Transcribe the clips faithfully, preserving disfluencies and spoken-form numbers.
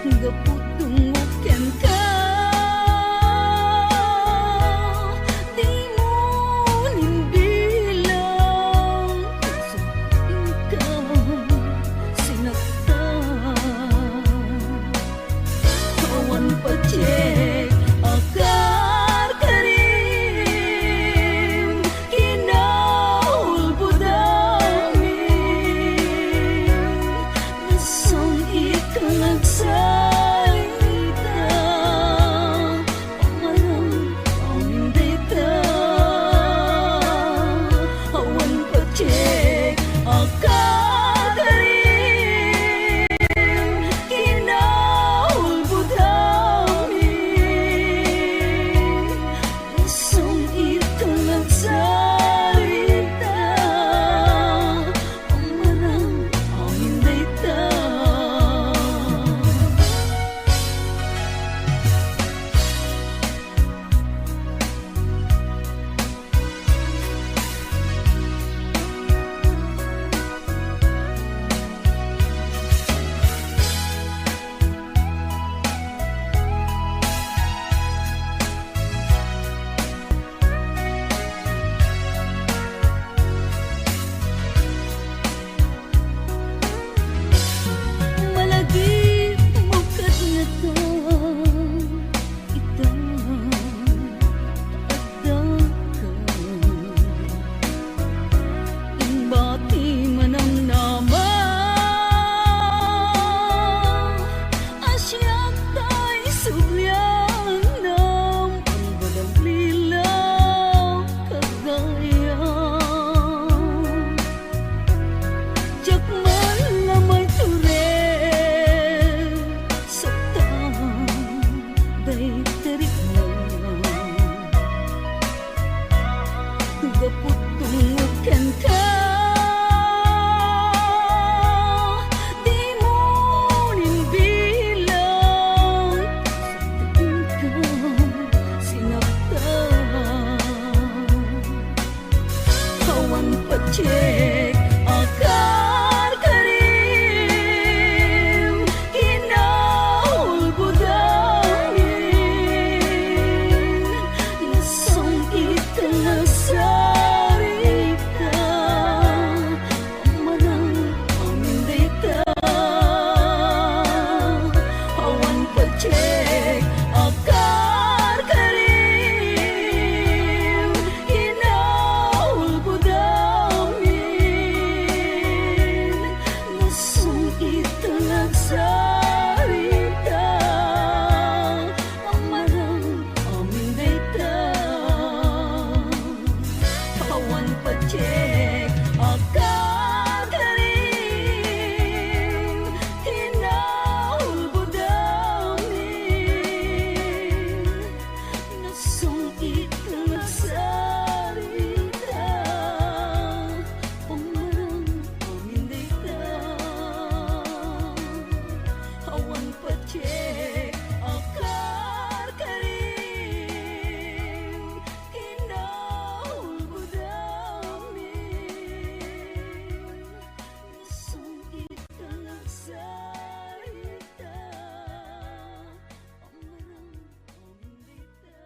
Gapu dungog kenka, dimo nimbilang, inka sinaktan. Awan patiek a karkarim, kinaulbodami. Nasang-it ka nagsalita, amarang amin dayta. Awan patiek a karkarim, kinaulbodami. Nasang-it ka nagsalita, amarang amin dayta. Malagip mo kadngatan, ita, ta addaka. Imbati manamnama, a siak tay sublianam, ang balawlilaw kagayam. Diak man la maitured, saktan, dayta rikna. Gapu dungog kenka, dimo nimbilang, saktan ka sinaktan. Awan patiek a karkarim, kinaulbodami. Nasang-it ka nagsarita, amarang amin dayta. Awan patiek a karkarim, kinaulbodami. Nasang-it ka nagsarita, amarang amin dayta. Awan patiek a karkarim, kinaulbodami. Nasang-it ka nagsarita, amarang amin dayta. Awan patiek a karkarim, kinaulbodami. Nasang-it ka nagsarita, amarang amin dayta.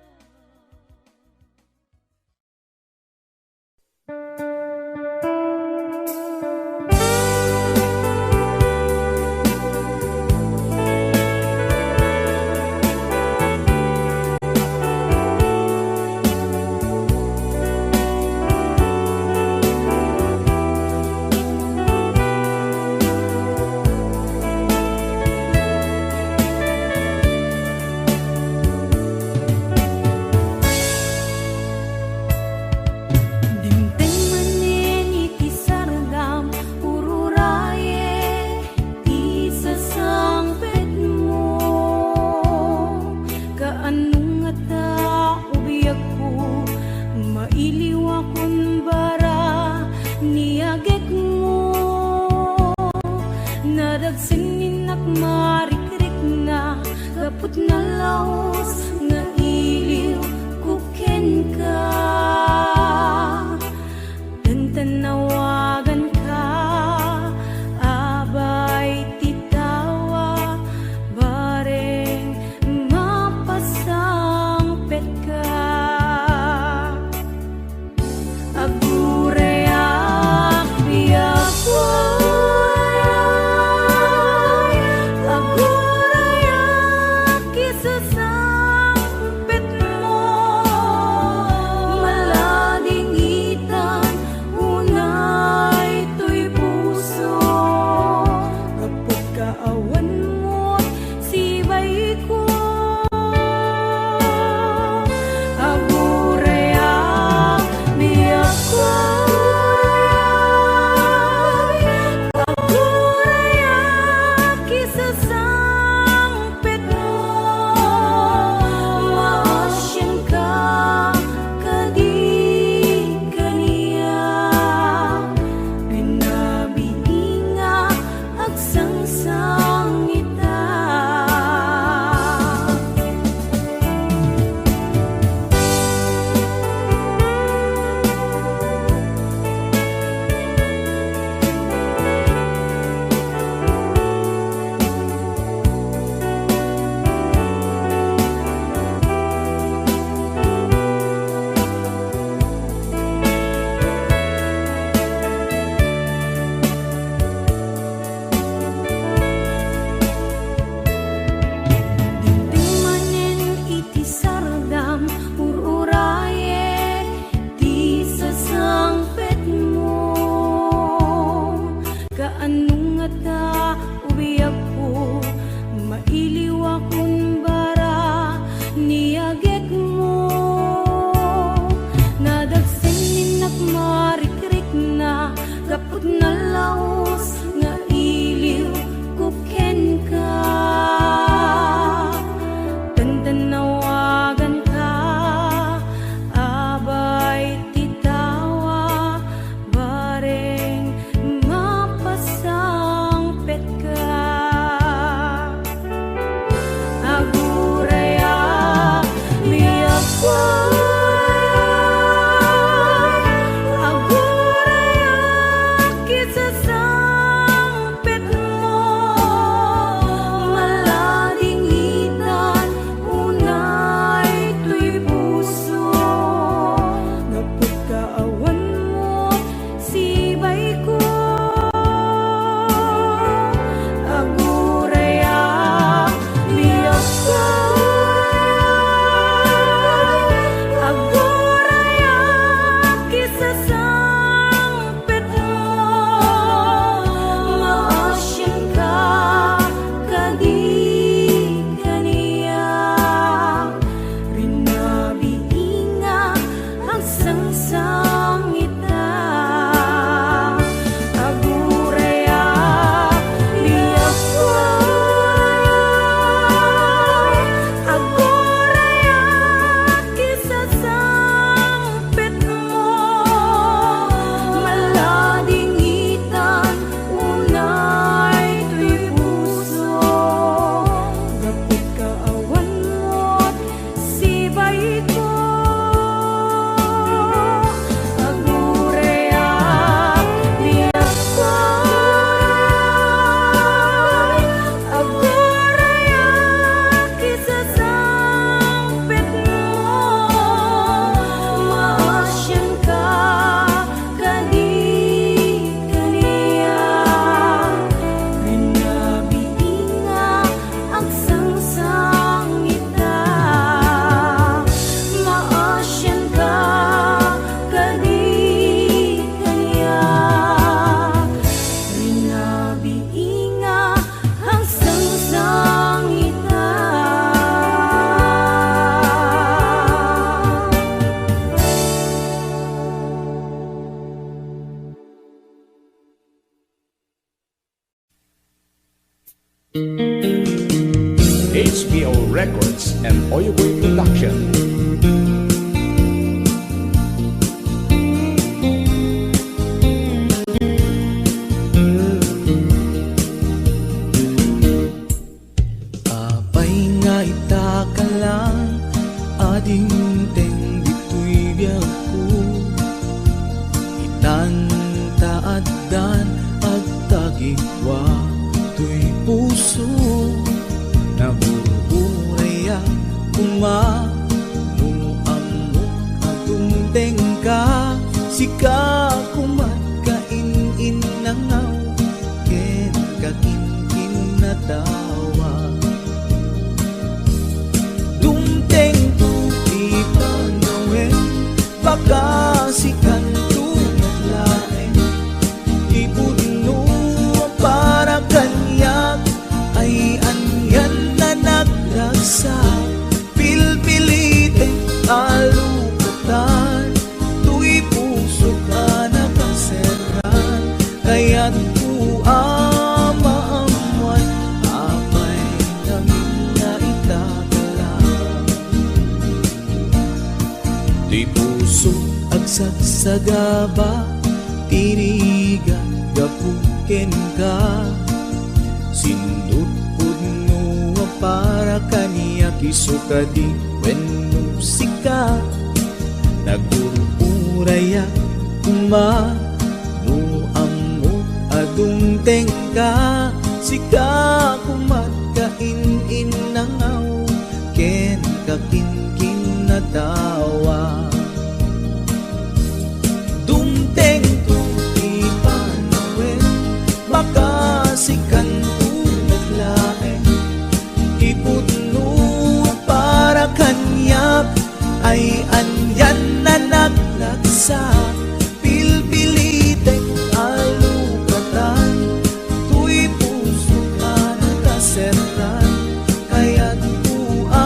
Dimteng manen iti sardam, ururaye ti sasangpetmo. Kaano ngata, o biagko, mailiwakon bara ni agekmo? Nadagsen ni innak marikrikna, gapu ta nalaus nga iliwko kenka. Tantan nawaganka, abay ti tawa, Aguray a biagko, aguray a kisasangpetmo, maasianka kadi kaniak, rinabii nga agsangsang ita. Dimteng manen iti sardam, ur-urayek ti sasangpetmo. Kaano ngata, o biagko, mailiwakon bara ni agekmo? Nadagsen ni innak marikrikna, gapu ta nalaus nga iliwko kenka. Tantannawaganka, abay ti tawa, bareng mapasangpetka. Aguray a biagko, aguray a kisasangpetmo, maladingitan unay toy puso, gapu ta awan met sibaiko. Aguray a biagko, aguray a kisasangpetmo, maasianka kadi kaniak, rinabii nga agsangsang ita. Aguray a biagko, aguray a kisasangpetmo, maladingitan unay toy puso, gapu ta awan met sibaiko. Aguray a biagko, aguray a kisasangpetmo, maasianka kadi kaniak, rinabii nga agsangsang ita. Maasianka kadi kaniak, rinabii nga agsangsang ita. H P O Records and Oyoboy Production. Apay nga ita ka lang a dimteng ditoy biagko? Itan ta addan agtagikua toy puso. Nabur-urayak koma no ammok a dumtengka. Sika koma ti kainnangaw ken kakinkinatawa. Dumtengto ti panawen, baka sikanto met laeng ti pudno para kaniak. Ay anian a nagra Sa pilpilitek a lukatan, toy pusok a nakaserran, kayatko a maammuan, apay ngamin nga itakala. Toy pusok agsagsagaba, ti rigat gapu kenka. Sindutpudno a para kaniak, isu kadi wenno sika. Nagur-urayak koma no ammok a dumtengka. Sika koma ti kain-innangaw ken kakinkinnatawa. Dumtengto ti panawen, makasikanto met laeng. Ti pudno a para kaniak ay anian a nagragsak. Pilpilitek a lukatan, toy pusok a nakaserran, kayatko a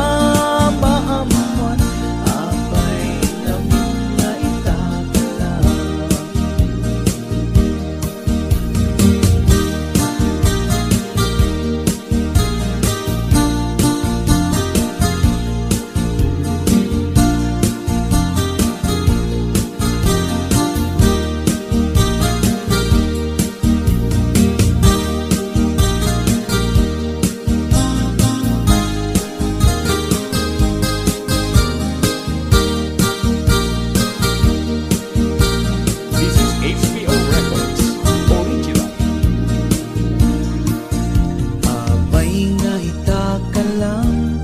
maammuan, apay ngamin nga itakala. This is H P O Records Original. Apay nga itakalam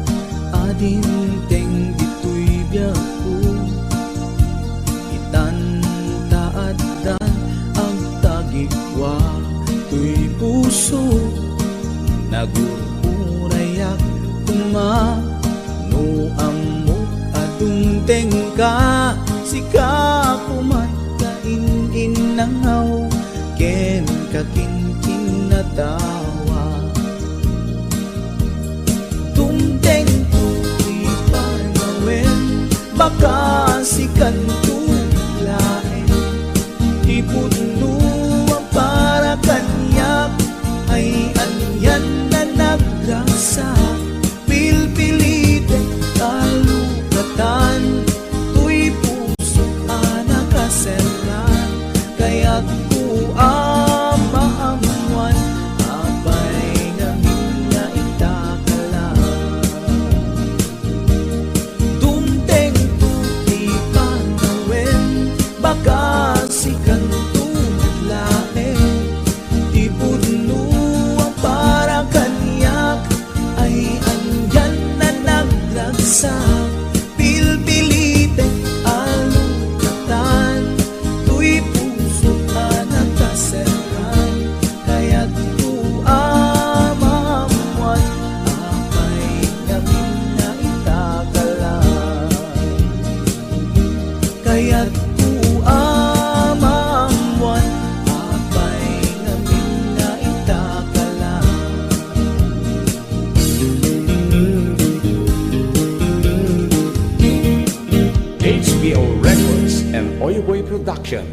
a dimteng ditoy biagko. Itan ta addan agtagikua toy puso. Nagur-urayak koma no ammok a dumtengka. Sika koma ti kain-innangaw ken kakinkinnatawa. Dumtengto ti panawen, makasikanto laeng. Ti pudno a para kaniak ay anian a nagragsak. Pilpilitek a lukatan, toy pusok a nakaserran, kayatko a maammuan, apay ngamin nga itakala. Dumtengto ti panawen, makasikanto met laeng. Ti pudno a para kaniak ay anian a nagragsak. Pilpilitek a lukatan, toy pusok a nakaserran, kayatko a maammuan, apay ngamin nga itakala. Kayatko a maammuan, apay ngamin nga itakala. H B O Records and Oyoboy Production.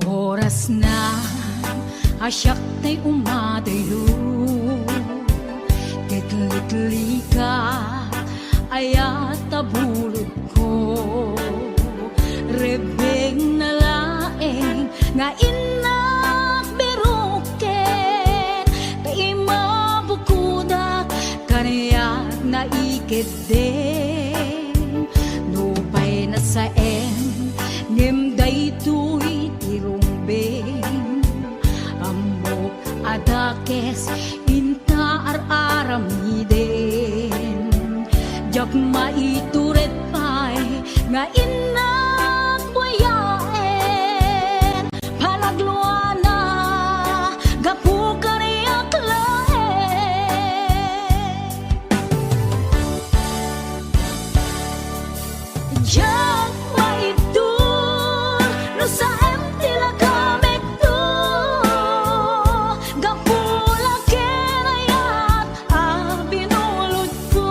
Orasna a siak tay umadayo, ket liklikak aya ta bulodko. Rebbengna laeng nga innak biroken, ta imabukodak kaniak naiket den, nupay nasaem, ngem daytoy ti rumbeng. Ammok a dakes inta ar-aramiden. Diak Maitured pay nga innak buyaen, panagluana gapu kaniak laeng. Diak maibtur no saem ti lagamekto, gapu la ken ayat a binulodko.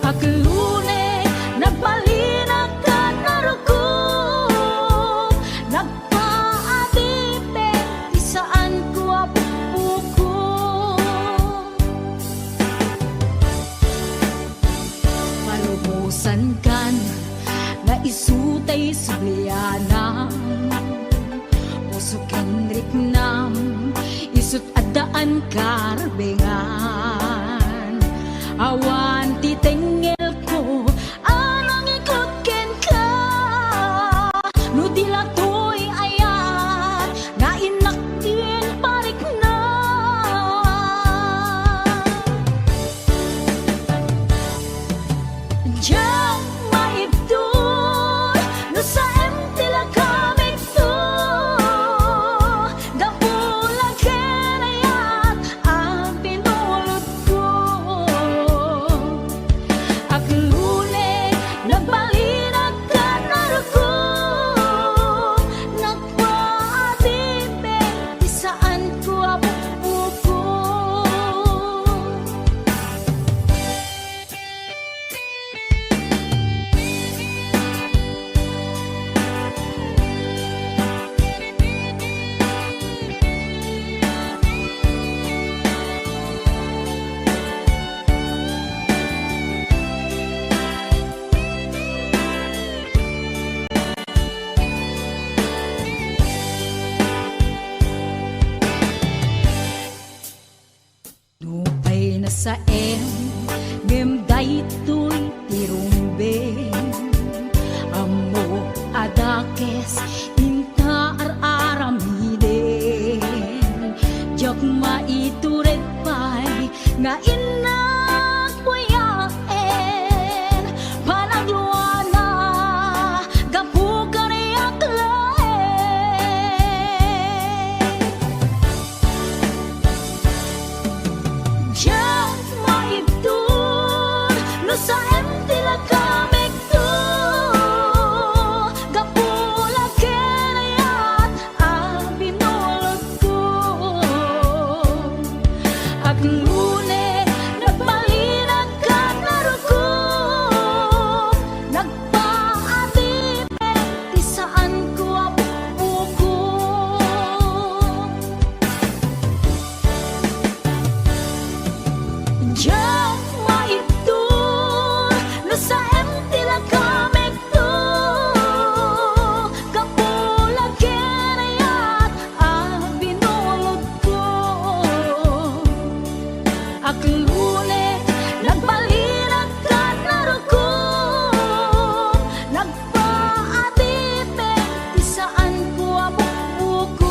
Aglune, nagbalinak ken narukom, nagpaadipek ti saanko a bukbukom. Palubosankan nga isu tay sublianam, puso ken riknam, isut' addaan karbengan. Awan ti tengngelko a nangikot kenka, no di la toy ayat nga innak din parikna. Diak maibtur no saem ti lagamekto, gapu la ken ayat a binulodko. Aglune, nagbalinak ken narukom, nagpaadipek ti saanko a bukbukom. Nupay nasaem, ngem daytoy ti rumbeng. Ammok a dakes inta ar-aramiden. Diak maitured pay nga innak buyaen, panagluana gapu kaniak laeng. Diak maibtur no saem ti lagamekto, gapu la ken ayat a binulodko. Aglune, nagbalinak ken narukom, nagpaadipek ti saanko a bukbukom. Diak maibtur no saem ti lagamekto, gapu la ken ayat a binulodko. Aglune, nagbalinak ken narukom, nagpaadipek ti saanko a bukbukom.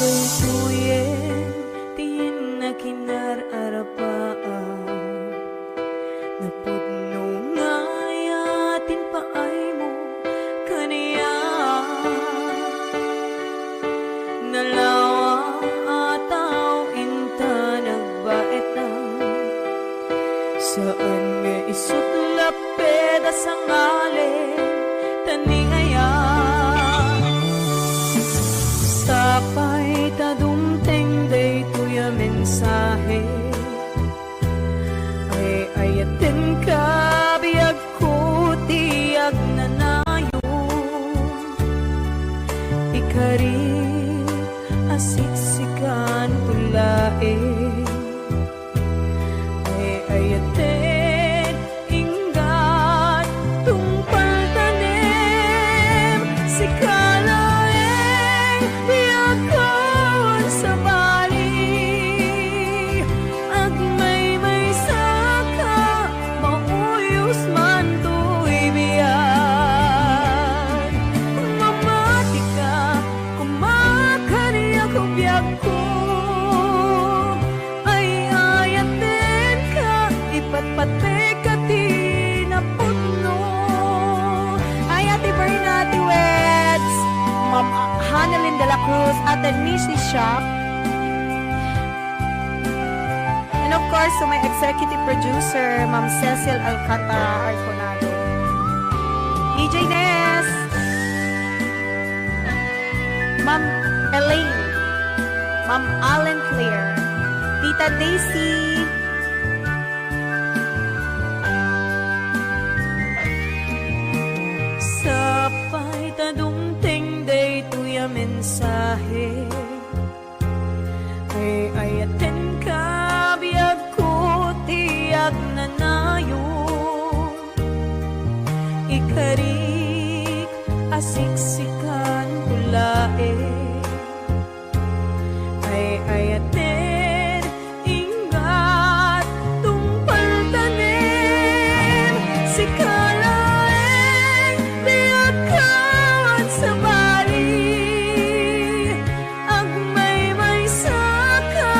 Daytoyen ti nakinar-arapaam. Napudno nga ayaten paaymo kaniak. Nalawa a tao inta nagbaetan. Saan nga isut' lapped a sangalen ta ni ayat. Sapay ta dumteng daytoy a mensahe. Ay-ayatek Cruz, Ate Nisi Shop. And of course, to my executive producer, Ma'am Cecil Alcantara Arconado. D J Des. Ma'am Elaine. Ma'am Allen Claire. Tita Daisy. Sapay ta dumteng daytoy a mensahe. Ay-ayatenka, biagko ti agnanayon. Ikarik a siksikan ko laeng. Ay-ayaten, inggat tungpaltanem. Sika laeng, biagko, sabali. Agmaymaysaka,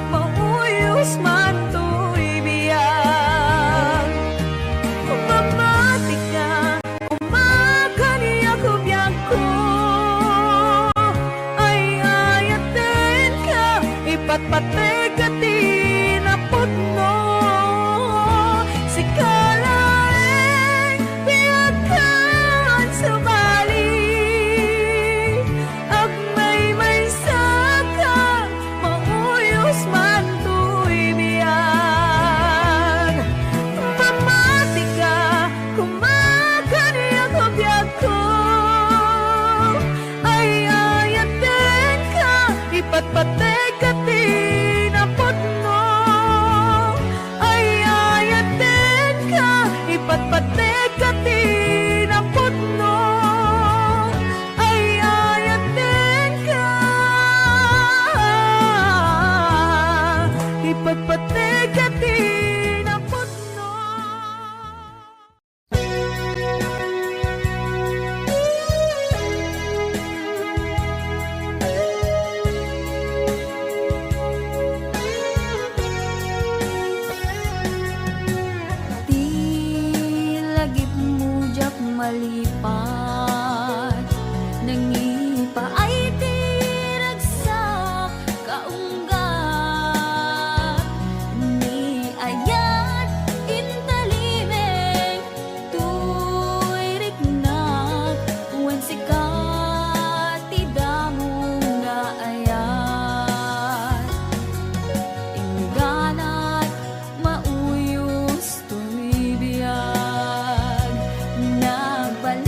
mauyos man toy biag. Mamatika, umakaniak biagko. Ay-ayatenka, ipatpategka ti napudno. Sika laeng, biagko, sabali. Agmaymaysaka, mauyos man toy biag. Mamatika, kumakaniak biagko. Ay-ayatenka, ipatpategka ti napudno. Ay-ayatenka, ipatpategka ti napudno. Ay-ayatenka, ipatpategka ti napudno. Ti lagipmo diak malipat, nangipaay ti ragsak kaunggat, ni ayat intalimeng toy riknak, wen sika ti damong nga ayat. Ingganat, mauyos toy biag. Nagbal-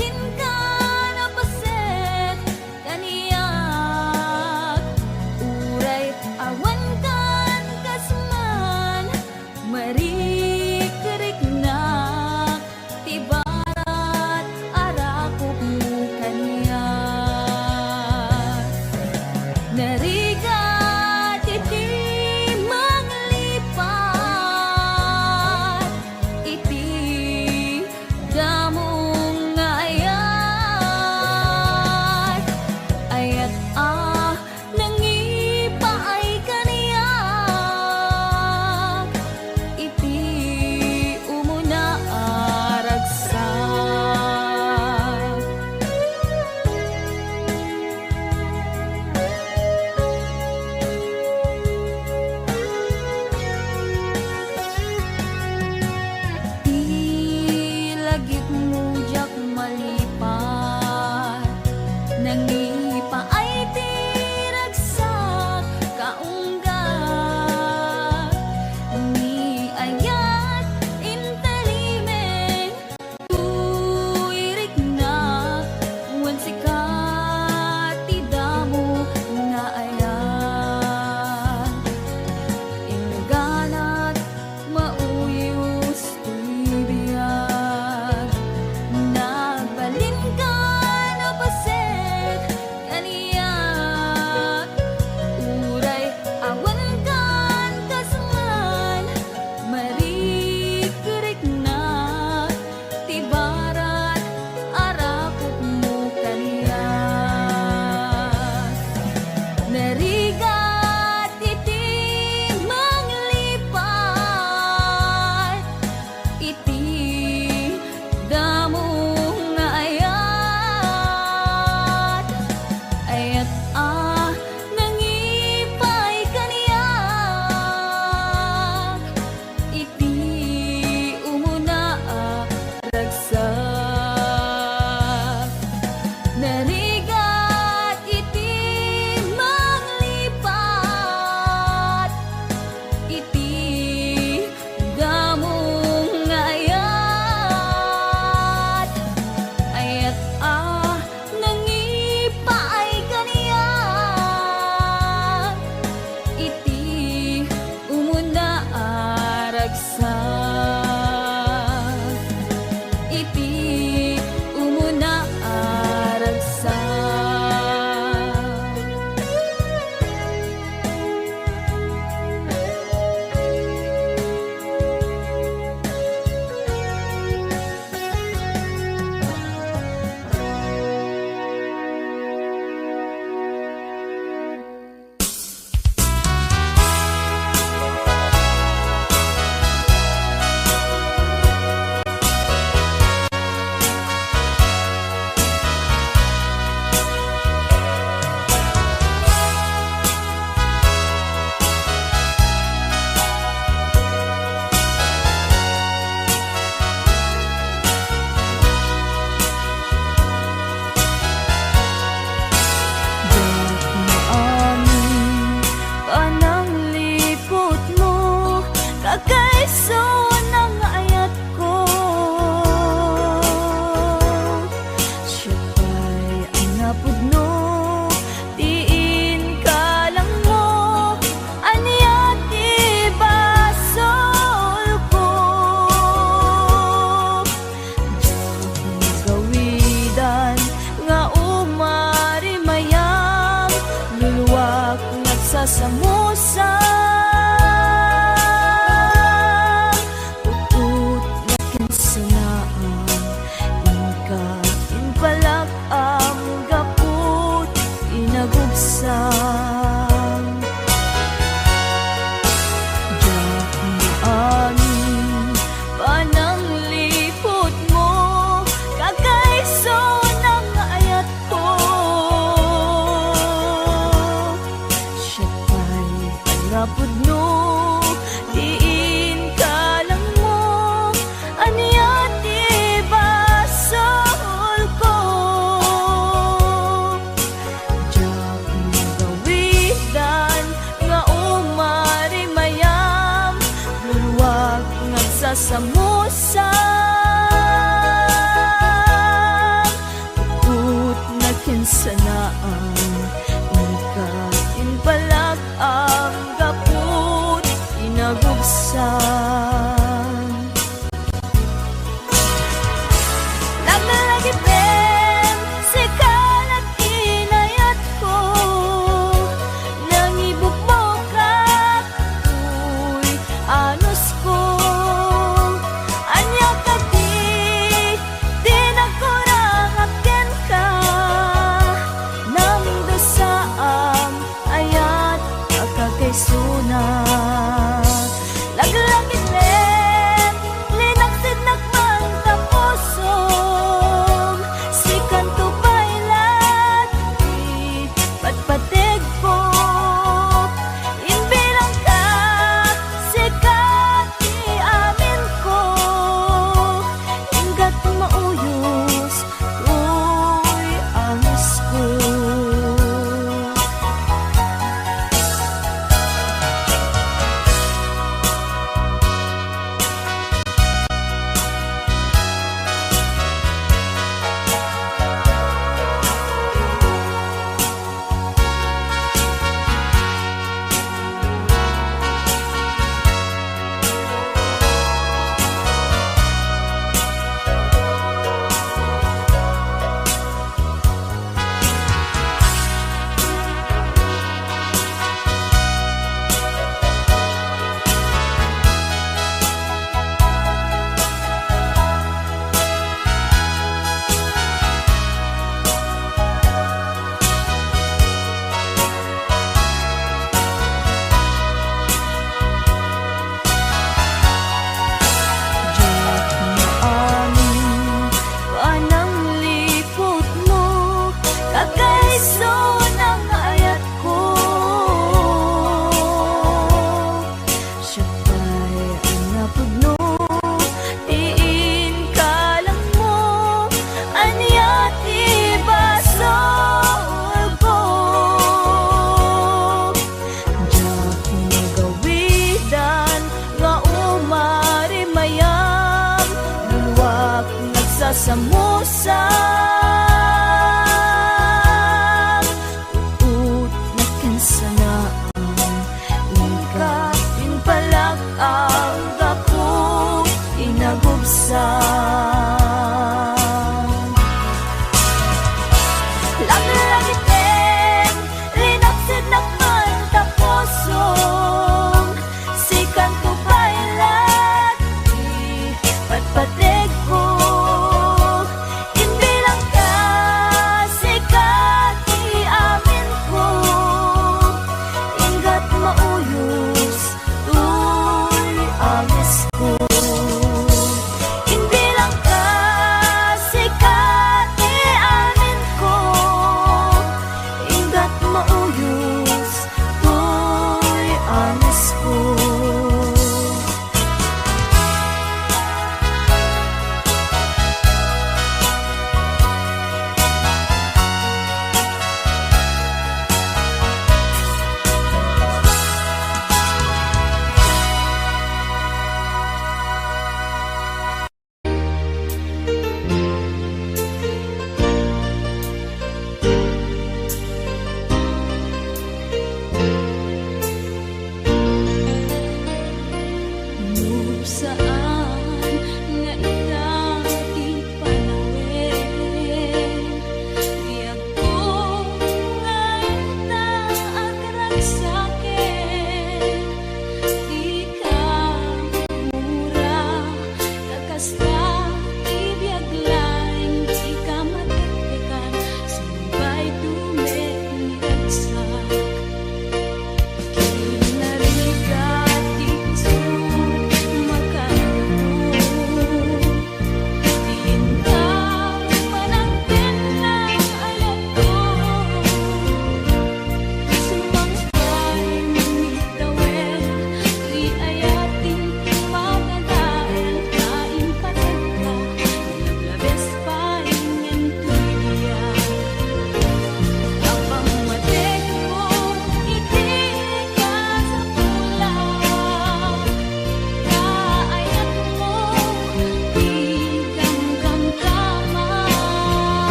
samusam, ut nakinsana. Inka impalak-am gapu inagubsam. Langlangitem, linapsitnak man ta pusong, sikanto pay laeng ti patpategko. Imbilangka, sika ti aminko, inggat mauyos toy angesko. Imbilangka,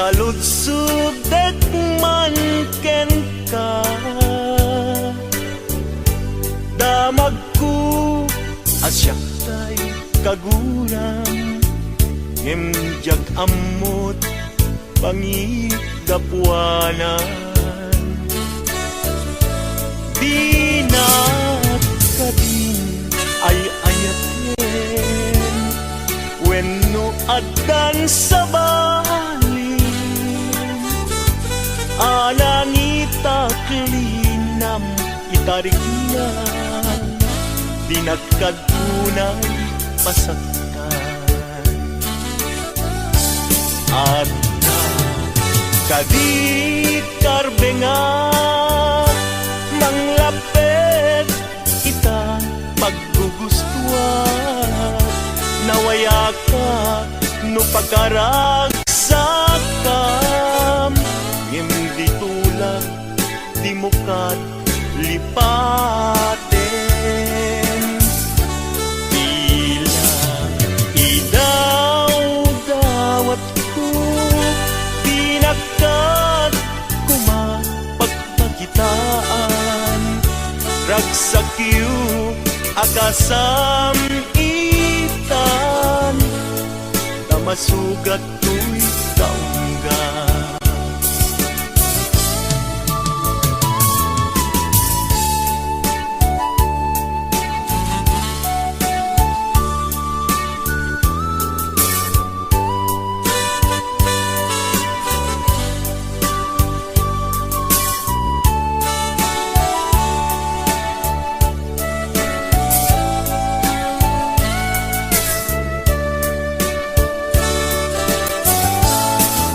Aludsodek man kenka, damagko a siak tay kaguram, ngem diak ammot pangigapuanan. Dinak kadin ay-ayaten wenno addan sa balin a nangitak linam ita riknam, dinak kad unay masaktan. Adda kadi karbengak, manglaped ita paggugustuak, nawayaka no pagaragsakam, ngem di tulak dimo kat lipaten. Tila idawdawatko, dinak kat koma pagpakitaan, ragsakyo a kasam-itan, ta masugat toy kaungga.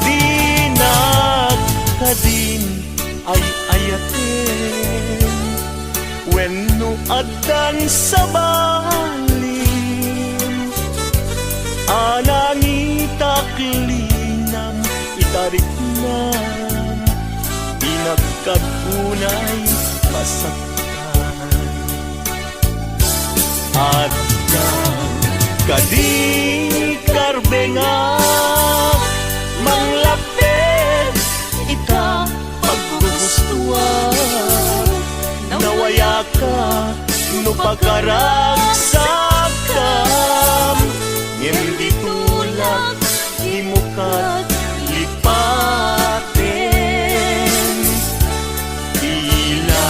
Dinak kadin ay-ayaten wenno addan sa balin a nangitak linam ita riknam, dinak kad unay masaktan. Adda kadi karbengak, manglaped ita paggugustuak, nawayaka no pagaragsakam, ngem di tulak dimo kat lipaten. Tila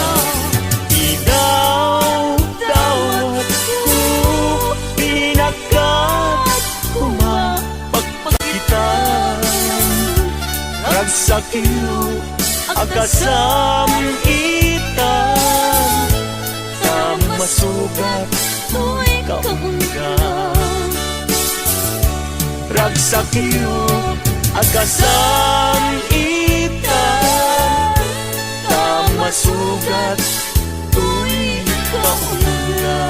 idawdawatko, dinak kat koma pagpakitaan, ragsakyo a kasam-itan, ta masugat toy kaungga. Ragsakyo a kasam-itan, ta masugat toy kaungga.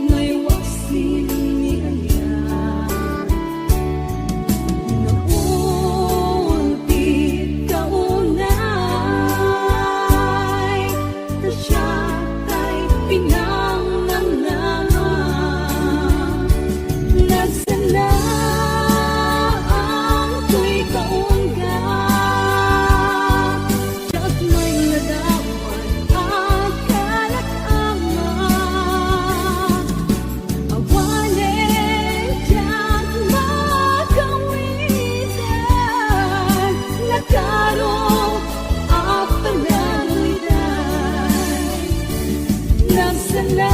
Naiwasin ni Aya. Naultit ka unay, ta siak tay pinangnangnangan. Nagsana ang toy kaungga. Diak mailadawan a kalak ama. Awanen diak makawitan, nakaro a panagulitay. Nagsana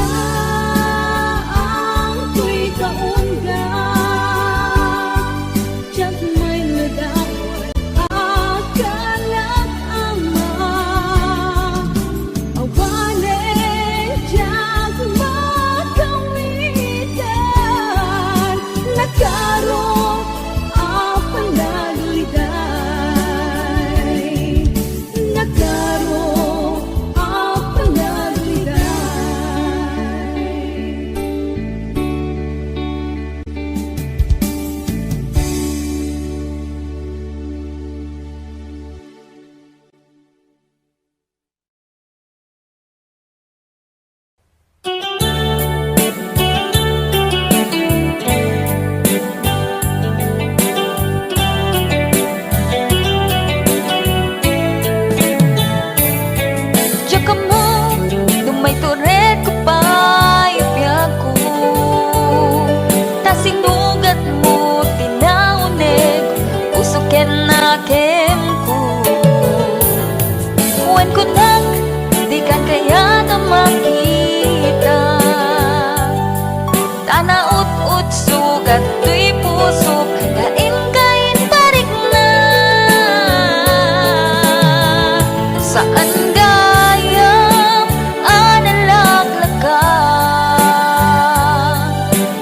ang toy kaungga. Diak mailadawan a kalak ama. Awanen diak makawitan, nakaro a panagulitay. Nakaro a panagulitay. Diak ammo no maituredko pay biagko, ta sinugatmo ti nauneg, puso ken nakemko. Wen kunak, dikan kayat a makita. Ta naut-utsugat toy pusok nga inka inparikna. Saan gayam a nalaklaka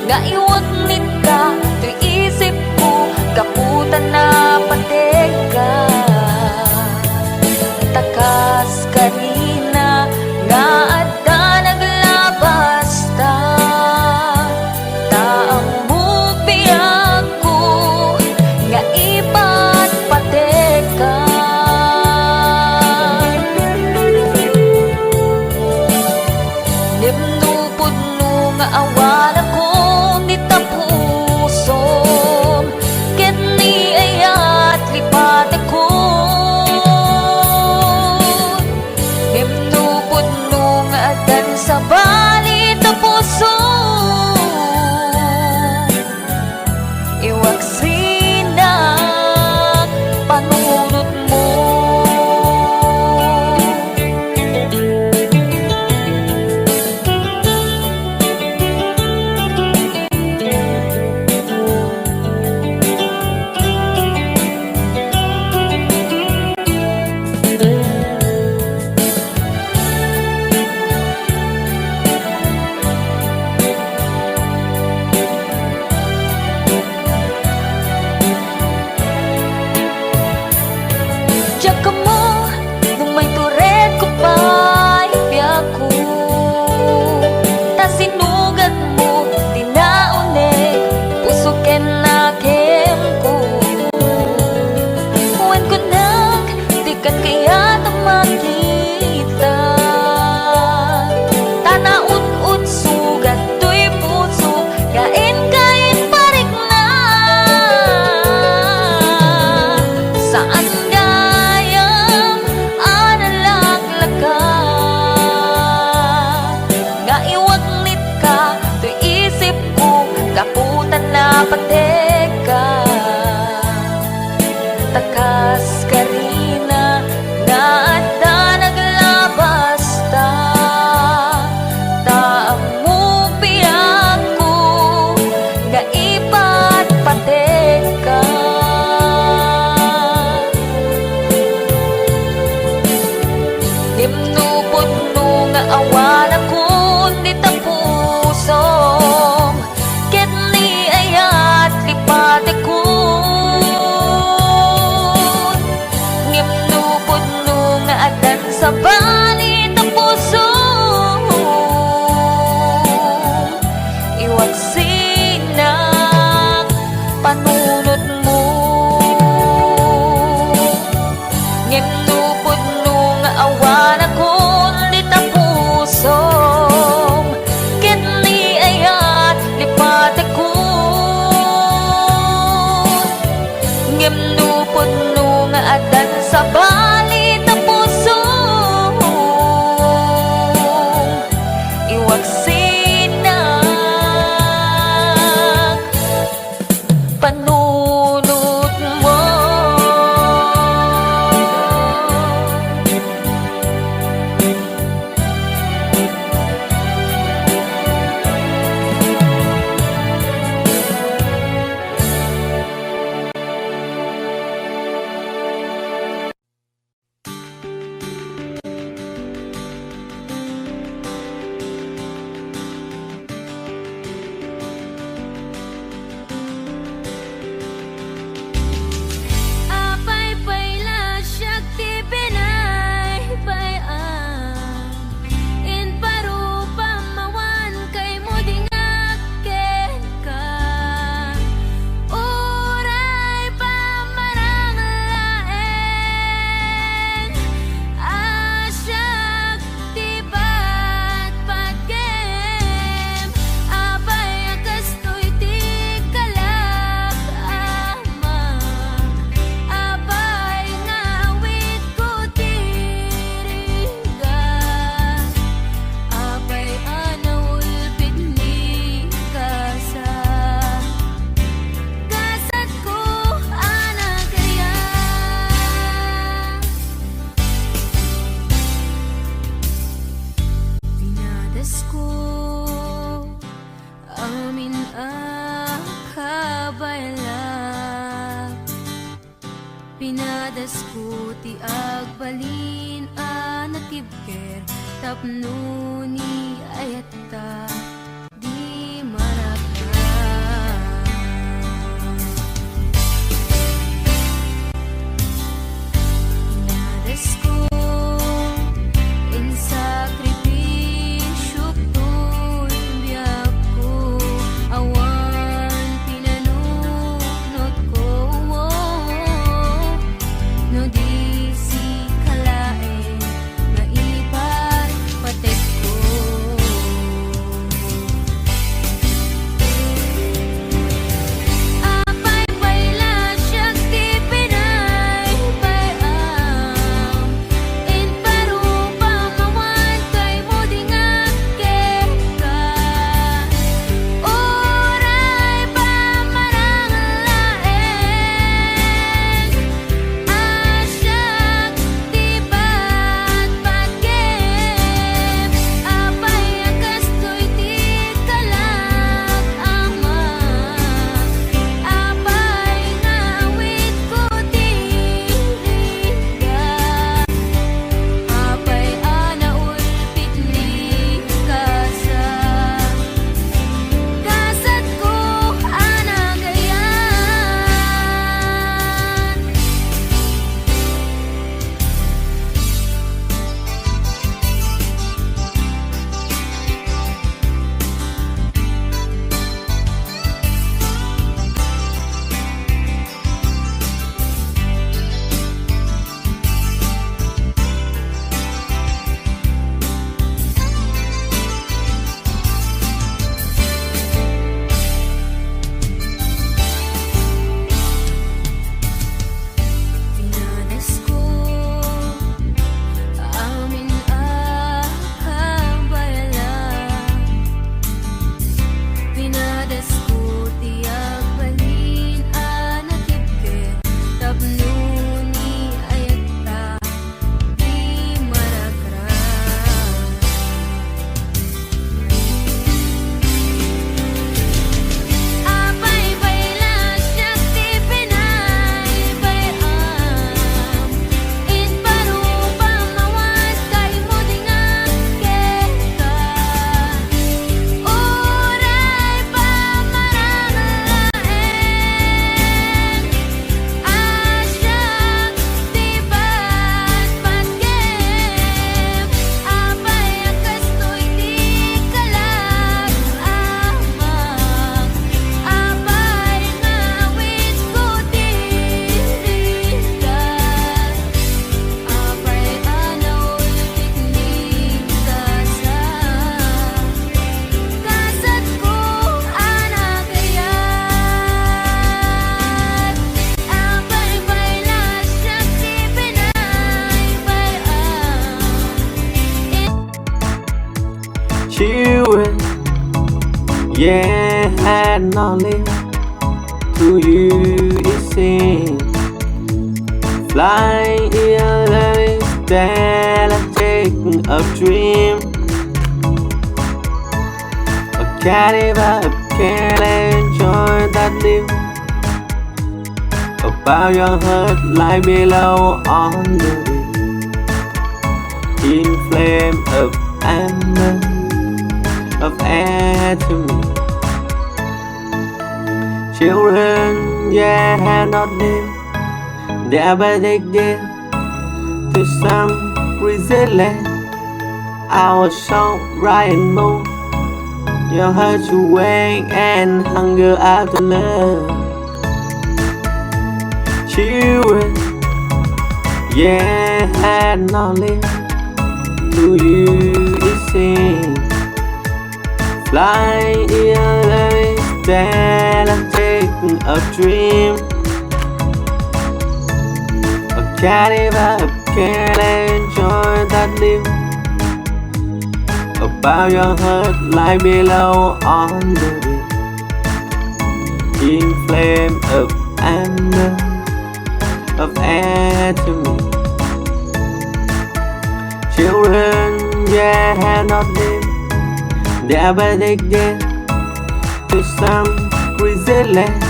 nga iwagnitka toy isipko gapu ta napategka. Ta kas karina nga adda naglabasta, ta ammok biagko nga ipatpategka. Ngem no pudno nga awan a kon dita pusom, ket ni ayat lipatekon. Ngem no pudno nga addan sabali ta pusom, iwaksinak panunotmo. Diak ammo no maituredko pay biagko, ta sinugatmo ti nauneg, puso ken nakemko. Wen kunak, dikan kayat a makita. Ta naut-utsugat toy puso nga inka inparikna. Saan gayam a nalaklaka nga iwagnitka toy isipko gapu ta napategka. Ta kas karina nga adda naglabasta, ta ammok biagko nga ipatpategka. Ngem no pudno nga awan a kon dita pusom, ket ni ayat Pinadesko ti agbalin a natibker tapno ni ayatta di maragsak. Pinadesko, insakripisio toy biagko, awan pinanunotko, no di sika laeng nga iparpatekko. Apay pay la siak ti pinaypay-am, imparupam awan kaymo di nga agkeka. Uray pamarang laeng a siak ti patpatgem. Apay a kastoy ti kalag, Ama? Apay nga awidko ti rigat? Apay a naulpit ni kasa-, kasatko a nagayat? Pinadesko amin a kabaelan. Pinadesko ti agbalin a natibker tapno ni ayatta di maragsak. Apay pay la siak ti pinaypay-am, imparupam awan kaymo di nga agkeka. Uray pamarang laeng a siak ti patpatgem. Apay a kastoy ti kalag, Ama? Apay nga awidko ti rigat? Apay a naulpit ni kasa-, kasatko a nagayat? Apay pay la siak ti pinaypay-am? Children, yeah, had nothing to you it seems. Flying in the air instead of taking a dream. I can't even, I can't enjoy that live. About your heart lie below on the rim. In flame of ember, of air to me. Children, yeah, had not lived. They ever take this to some resilient. Our song right more. Your heart's awake and hunger after love. Children, yeah, had nothing to you it seems. Flying in the air instead of taking a dream. I can't even, I can't enjoy that live. About your heart lie below on the rim. In flame of ember, of air to me. Children, yeah, had not lived. They ever take this to some resilient.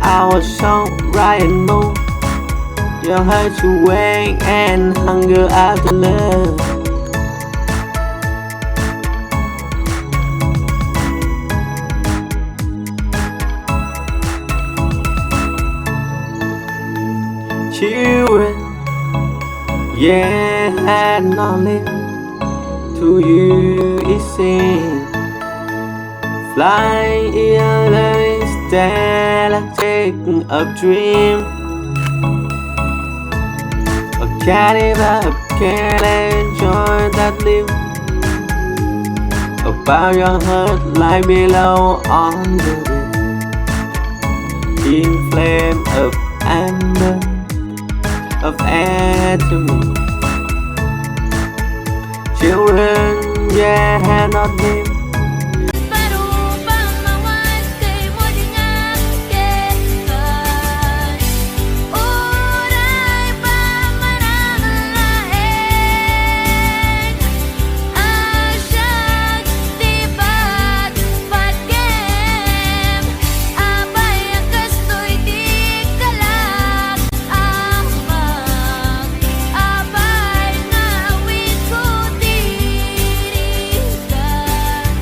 Our song right more. Your heart to wait and hunger after love. Children, yeah, had no limit to you it seems. Flying in the stalactic of dream. A caliber can enjoy that live. About your heart lie below on the rim. In flame of amber of atomy. Children, yeah, have not been. Pero pamawas kay mo di nga kekan. Uray pa manamlaeng. Asyak ti pat Patgem, apay a kastoy ti kalak, amak, apay nga awitko ti rigat.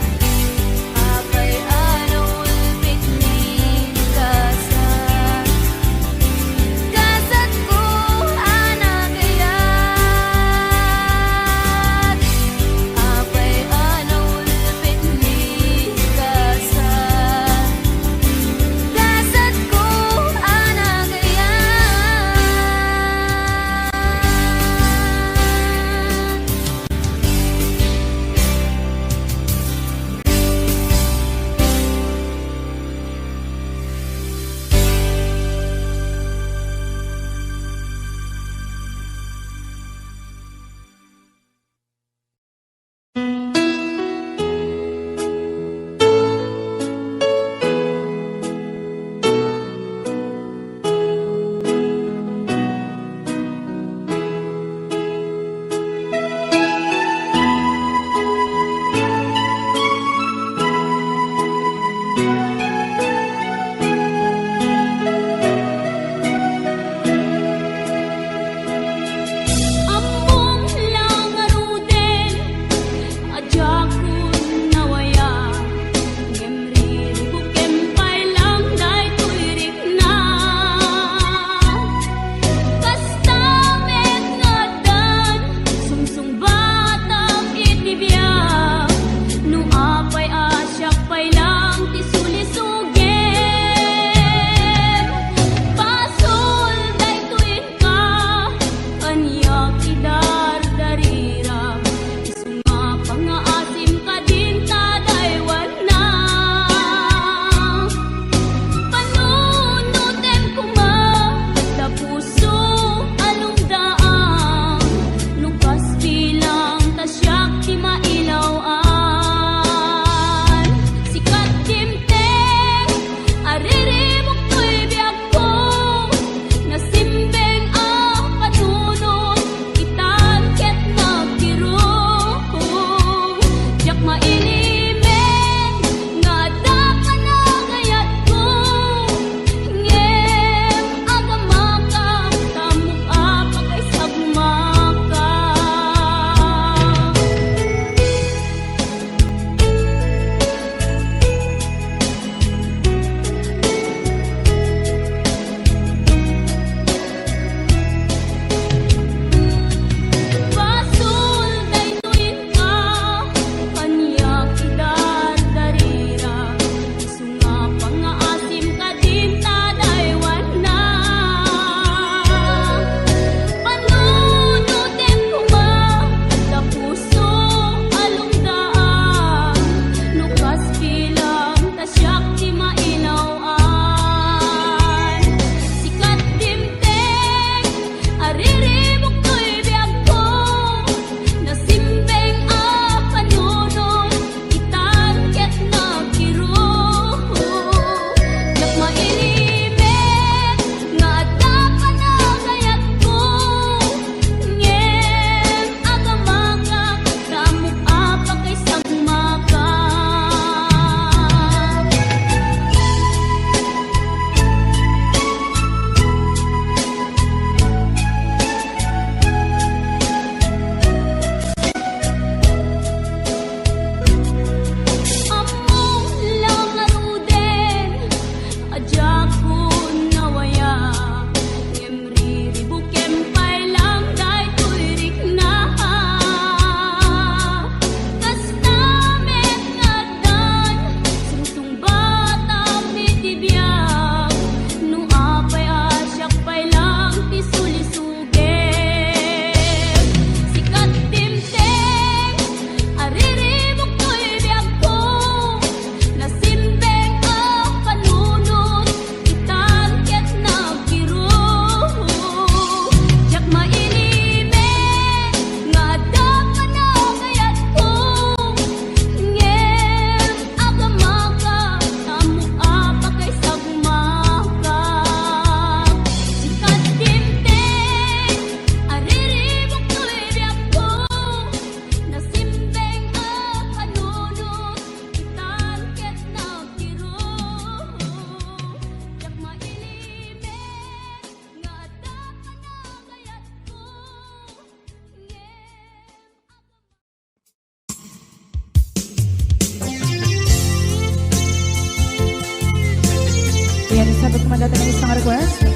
Ayan, isabot ko man dayta nga request.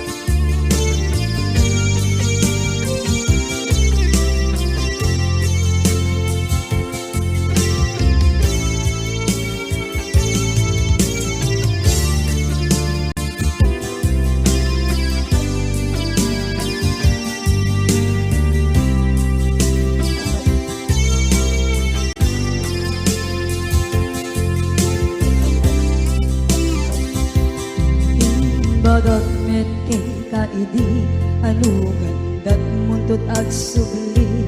Imbagak met kenka idi, anu gandat muntot agsubli.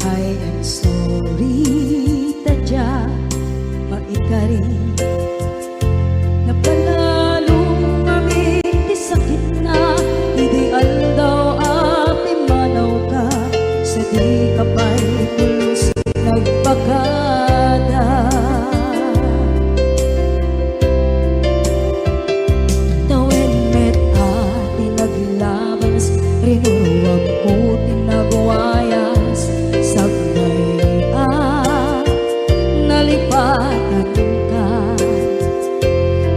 I am sorry, ta dia maikari. Napalalong amin ti sakitna, idi aldaw a pimmanawka, sadika pay pulos nagpakada. Tawen met a ti naglabas, rinuruagko ti nagwayas, sakbay a nalipatanka.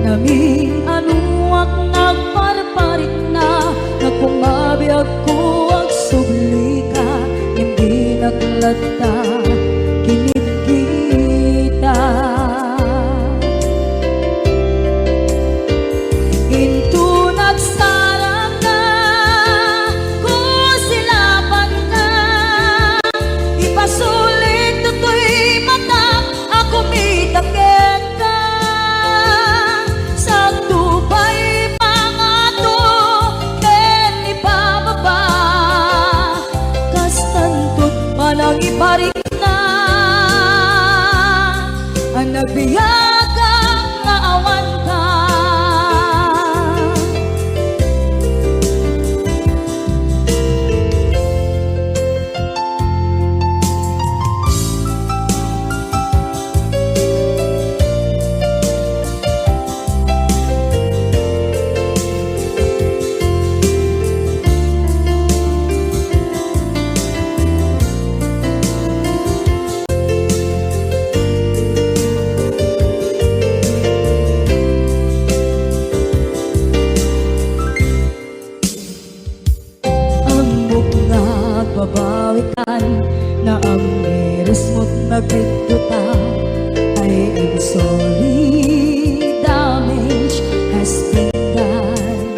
Namin-anuak nagparparikna, nakumabiagko agsublika, ngem dinak latta kinitkitak. Inton agsarangka, kusilapanka, ipasulit toy matak a kumita kenka. Sakto pay pangato ken ipababa, kastanto't panangiparik na a nagbiag nga awanka. Ammok nga agbabawikan, naammirismo't nagrittotak. I am sorry, damage has been done.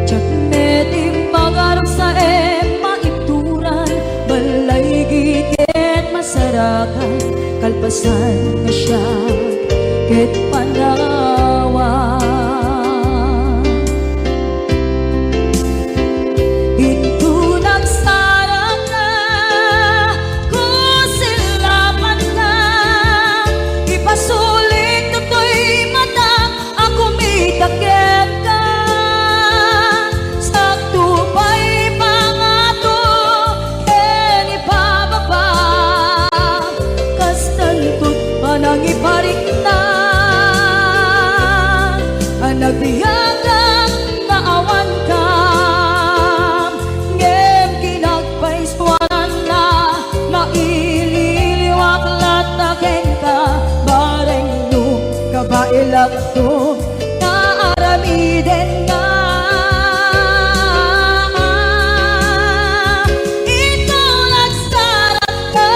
Diak met impagarupsaem maituran, balay gid ket masarakan, kalpasan nga siak ket panawan. Inton agsarangka, kusilapanka, ipasulit toy matak a kumita kenka. Sakto pay pangato ken ipababa, kastanto't panangiparikna a nagbiagak nga awanka. Ngem kinagpaisuananna, maililiwak latta kenka, bareng no kabaelakto nga aramiden nga. Inton agsarangka,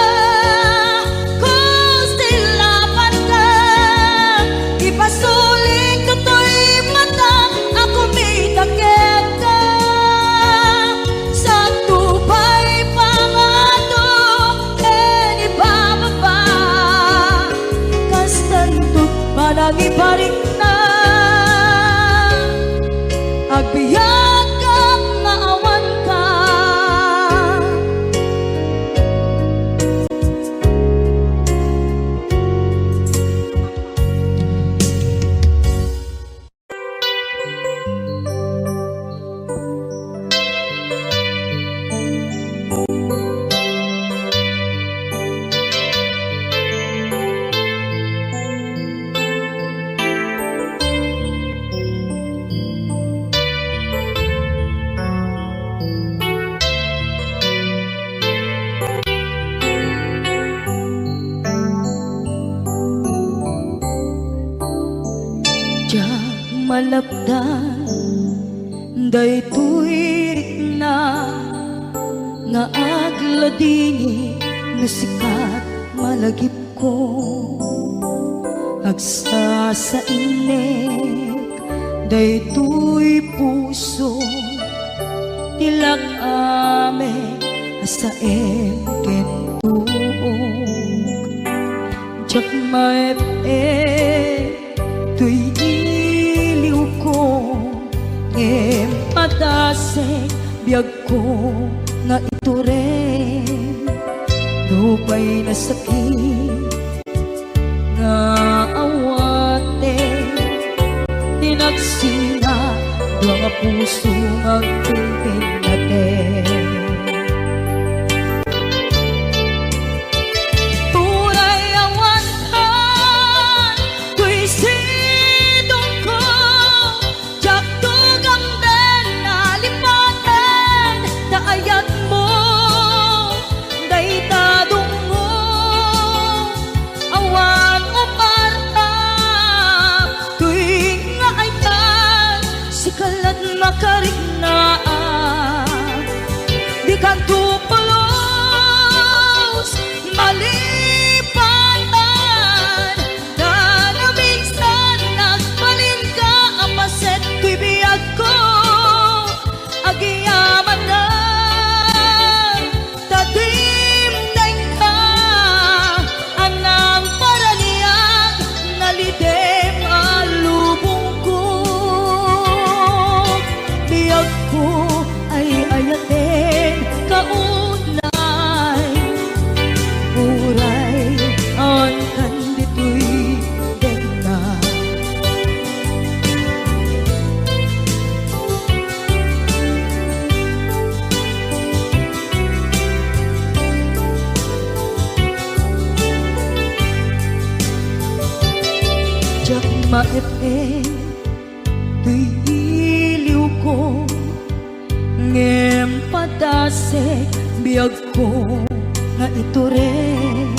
kusilapanka, ipasulit toy matak a kumita kenka. Sakto pay pangato ken ipababa, kastanto't panangiparikna, agbiagak nga awanka. Diak malapdan Daytoy rikna nga agladingit no sikat malagipko. Agsasainek daytoy puso, ti lak-am a saem ken tuok. Diak maep-ep toy iliwko, ngem padasek biagko nga itureng. Nupay nasakit nga awaten, ti nagsina dua nga puso nga agpinpinnaten. Uray awan kan toy sidongko, diak tugamden a lipaten ta ayatmo dayta dungngo. Awan uparta toy nga ayat, sika lat makariknaak. Dikanto pulos malipatan, ta naminsan nagbalinka a paset toy biagko. Agyamanak ta dimdengka a nangparaniag, nalidem a lubongko. Biagko ay ayaten kaunay, uray awan kan ditoy denna. Diak maep-ep toy iliwko, ngem padasek biagko nga itureng.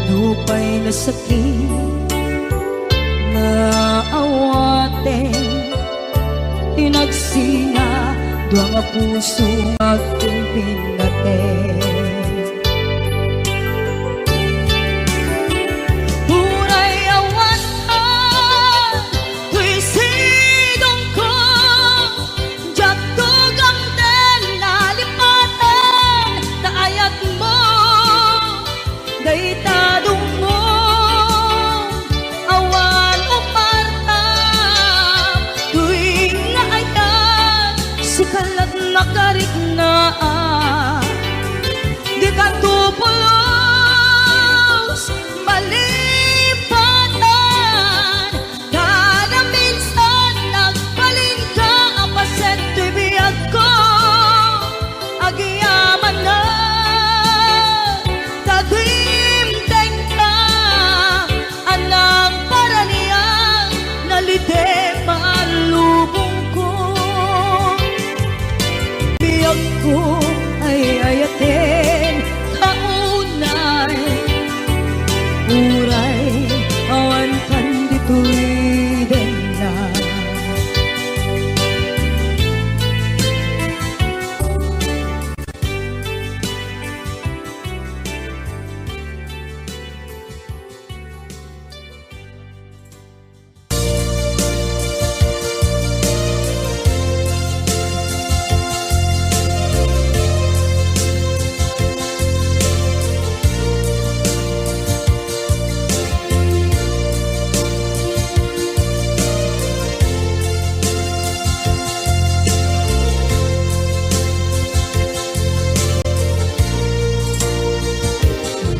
Nupay nasakit nga awaten, ti nagsina dua nga puso nga agpinpinnaten. Uray awan toy sidongko, diak tugamden a lipaten ta ayatmo dayta dungngo. Awan uparta toy nga ayat, sika lat makariknaak. Dikanto pulos malipatan, ta naminsan nagbalinka a paset toy biagko. Agyamanak ta dimdengka a nangparaniag, nalidem a lubongko. Biagko ay ayaten kaunay, uray awan kan ditoy denna.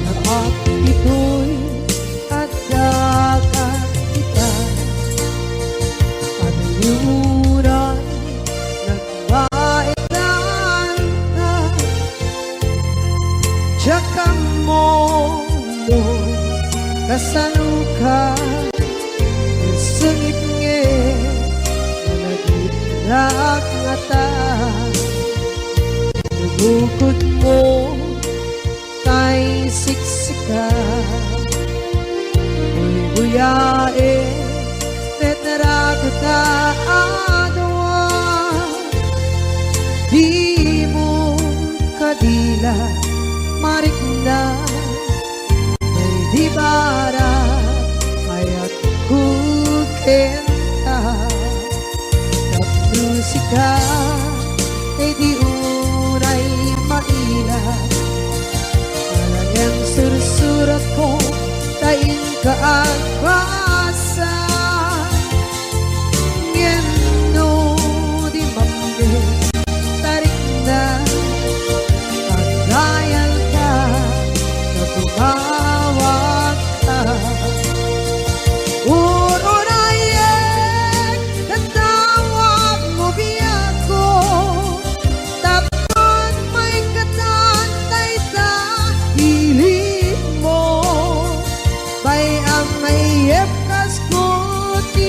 Naap ditoy adda ka ita, ano uray nagbaetan ka. Diak ammo no kasano ka, sungit ngarud, malagipnak ngata. Nabukod mo tay siksika, buybuyaen, tetrago ta a dua. Daydi barag ayatko kenka, tapno sika daydi unay maila. Alang-alang sursuratko ta inka agbasa. Ngem no di mamned, tarikna, agdayalka, ta tumawagka. Urunayek, tatawag mo biagko, tapno maikatan dayta ilinmo. Bay-am nga iyebkasko ti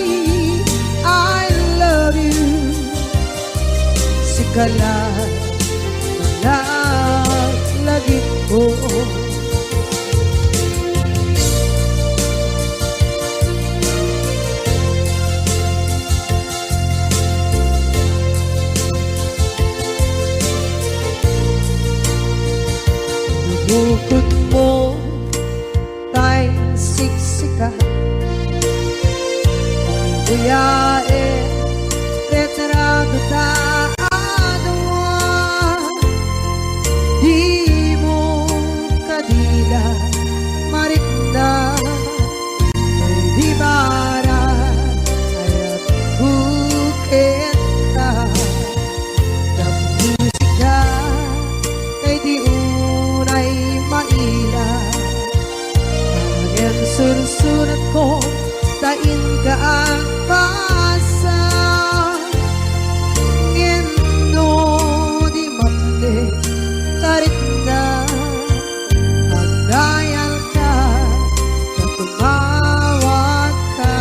I love you. Sika la, la, lagipko. Bukod mo tay siksika. Kuyae, retrato ta a dua. Dimo kadi la marikna, daydi barag ayatko kenka. Tapno sika daydi unay maila. Ngem sursuratko ta inka agbasa. Ngem no di mamned, tarikna, agdayalka, ta tumawagka.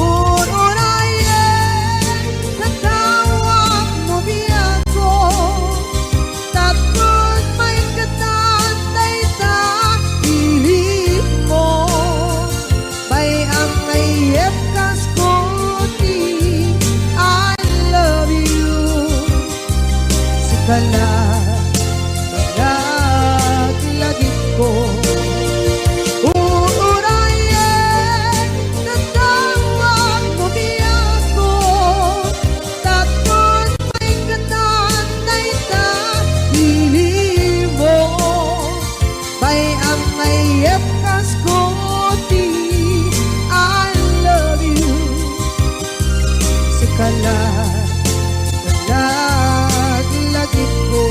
Urunayek, tatawag mo biagko, tapno maikatan dayta ilinmo. Bay-am nga iyebkasko ti I love you. Sika la, lagipko. Urunayek, tatawag mo biagko, tapno maikatan dayta ilinmo. Bay-am nga iyebkasko ti I love you. Sika la, lagipko.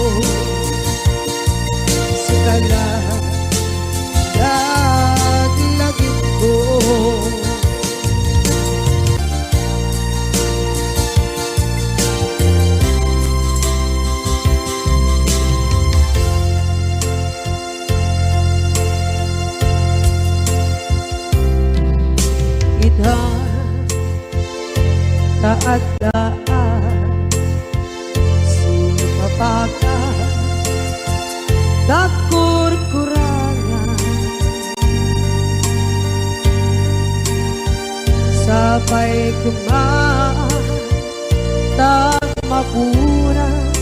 Sika la, lagipko. Ita, ta adda a sumapaka, ta kurkurangan. Sapay koma ta mapuras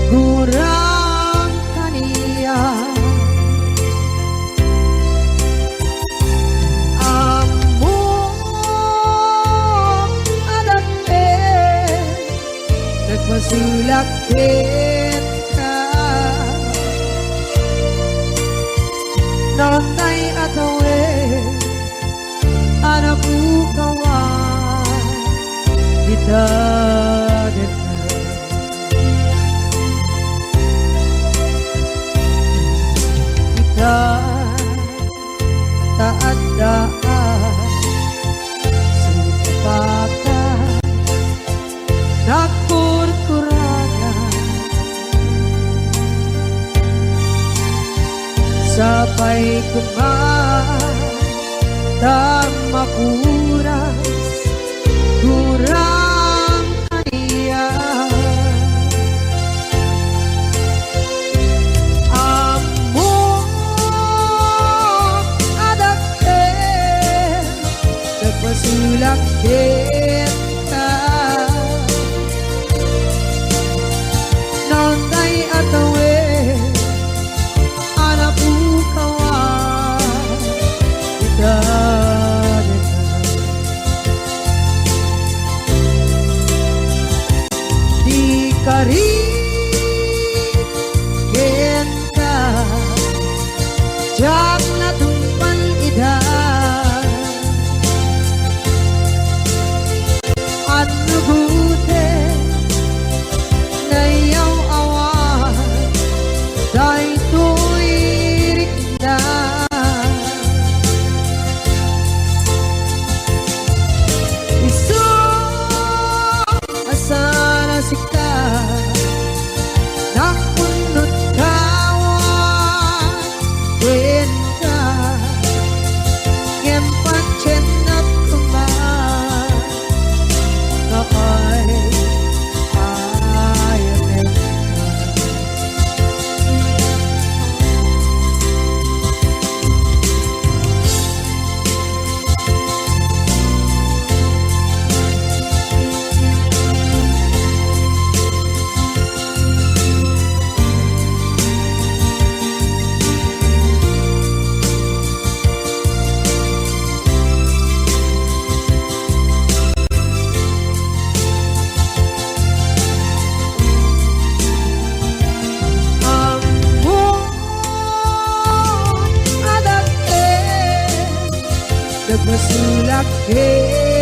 gurang kaniak. Ammok a dakkel, nagpasulak kenka. Nonday a tawen a napukawan ita deta. Ita, ta adda a sumapaka, nakurkuragan. Sapay koma ta mapuras gurang kaniak. Ammok a dakkel, nagpasulak kenka. Nonday a tawen Lakek.